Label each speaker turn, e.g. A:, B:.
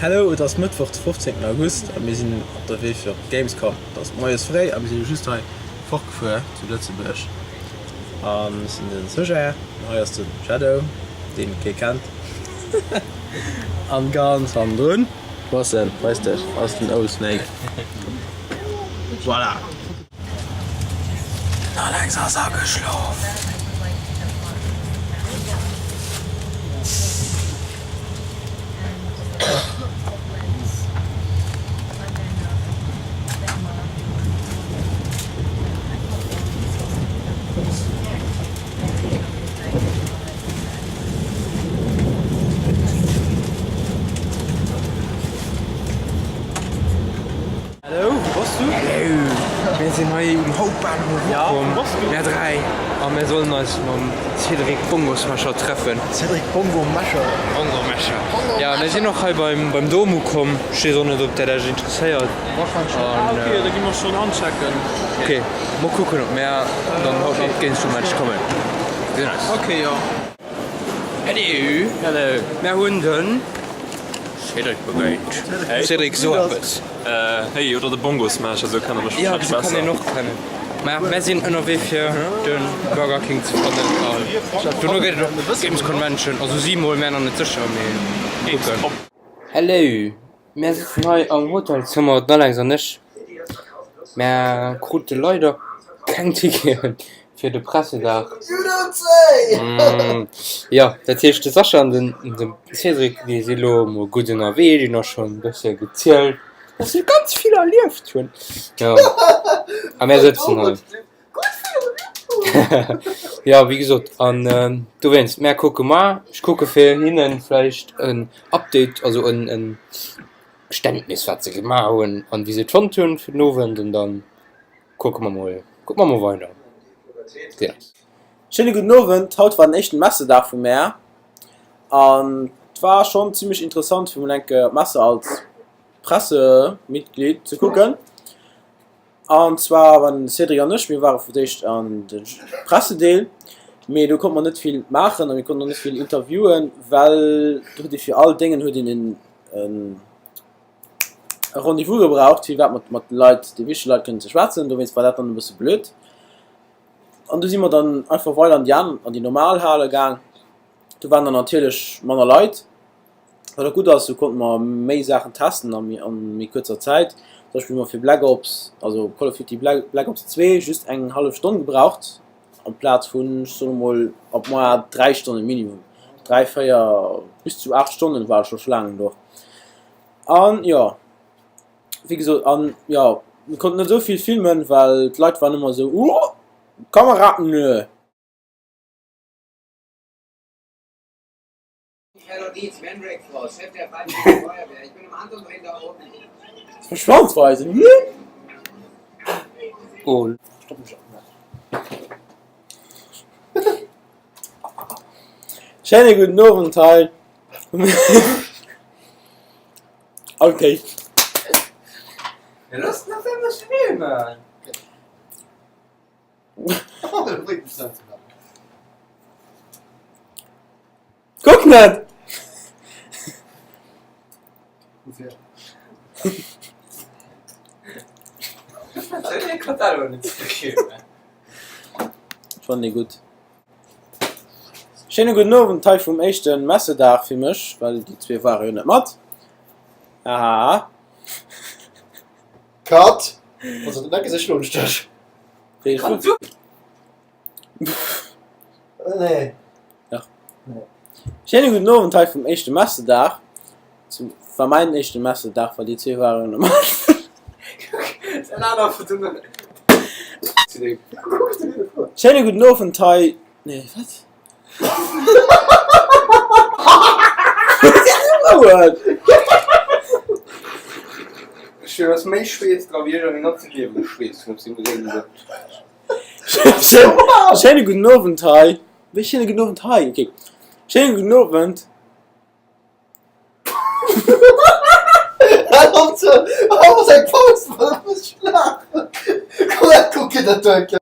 A: Hello, et ass Mëttwoch de 15 August a mir sinn op der Wee fir op d'Gamescom. Et ass moies fréi a mir sinn just hei fortgefuer zu Lëtzebuerg. An ech sinn den Sujet an hei ass de Shadow, deen kee kennt. An ganz hannendrun, wou ass en, weis dech, ass den Old Snake. Voilà! Den Alex ass ageschlof. Hallo, wou bass du?
B: Hello, mir sinn hei um Hauptbahnhof ukomm, mär 3, a mir sollen eis mam Cédric Bongosmescher treffen.
A: Cédric Bongomescher.
B: Bongomescher. Ja, mir sinn och hei beim, beim Dom ukomm. Ech weess och net, ob dat Iech interesséiert.
A: Ah, ok, da gi mer schonn anchecken.
B: Ok, mol kucken, ob mär dann haut nach op d'Gamescom-Match kommen. Gesinn eis.
A: Ok, jo.
B: Hello.
A: Hello.
B: Mär hunn den Cédric begéint. Cédric, so eppes.
C: Hey, oder de Bongo Smash, esou kennt e mech
B: Jo,
C: wahrscheinlech
B: esou kann
C: besser.
B: een och kennen. Maja, mär sinn ënnerwee fir de Burger King ze fannen an dono geet et op d'Games Convention. Also si mol, mär nach net sécher, mee kucken. Hello, mär sëtzen hei am Hotelzëmmer, den Alex an ech. Mär krute leider keng Ticketen fir de Pressedag. Jo, dat heescht de Sascha an den Cédric, déi si lo mol gutt ënnerwee, déi hunn och schonn e bësse gezielt, dass se ganz vill erlieft hunn. Jo, a mär sëtzen hei. Jo, wéi gesot, an dowéinst, mär kucke mar, ech kucke fir hinnen vläicht en Update, also en Geständnis, wat se gemaach hunn an wéi se et fonnt hunn fir den Owend an dann kucke mer mol, kucke mer mol weider. Ja.
A: Schéine gudden Owend, haut war den éischten Messedag vu mär an et war schonn zimmlech interessant fir mol eng Kéier d'Messe als Pressemitglied ze kucken. An zwar waren den Cédric an ech, mir ware fir d'éischt an de Pressedeel, mee do konnte mer net vill maachen a mir konnten och net vill interviewen, well do huet ee fir all Déngen huet een en e Rendez-vous gebraucht, fir iwwerhaapt mat mat de Leit, de wichtege Leit kënnen ze schwätzen. Dowéinst war dat dann e bësse blöd. An du si mer dann einfach weider an déi aner, an déi normal Hale gaang. Do waren dann natierlech manner Leit. Wat och gutt ass, sou konnte mer méi Saachen testen a méi kuerzer Zäit. Zum Beispill hu mer fir Black Ops, also Call of Duty Black Ops 2 just eng hallef Stonn gebraucht amplaz vun, ech soe mol, op moi 3 Stonne minimum. 3, 4 bis zu 8 Stonnen war scho Schlaangen do. An jo, wéi gesot, an jo, mir konnten net esou vill filmen, well d'Leit waren ëmmer esou, Ooh, Kamera, nö. Verschwandweisen Schéine gudden Owend hei. Okay. Kuck net! Fannen ee gutt. Schéine gudden Owend hei vum éischte Messedag fir mech, well déi zwee ware jo net mat. Haha.
D: Cut! Also den Eck ass echt lo Stech. Nee.
A: Dach. Schéine gudden Owend hei vum éischte Messedag. Zum, war mäin éischte Messedag, well déi zwee waren net mat. Schéine gudden Owend hei. Nee, wat?
B: Ech hunn ass méi Schweess dra wéi ech a mengem ganze Liewe geschweesst hunn op sengem Réngen.
A: Schéine gudden Owend hei. Wéi schéine gudden Owend hei? Okay. Schéine gudden Owend.
D: Hal op ze, hal op eng Paus, well ech muss laachen. Komm, kuck dir dat do eng Kéier.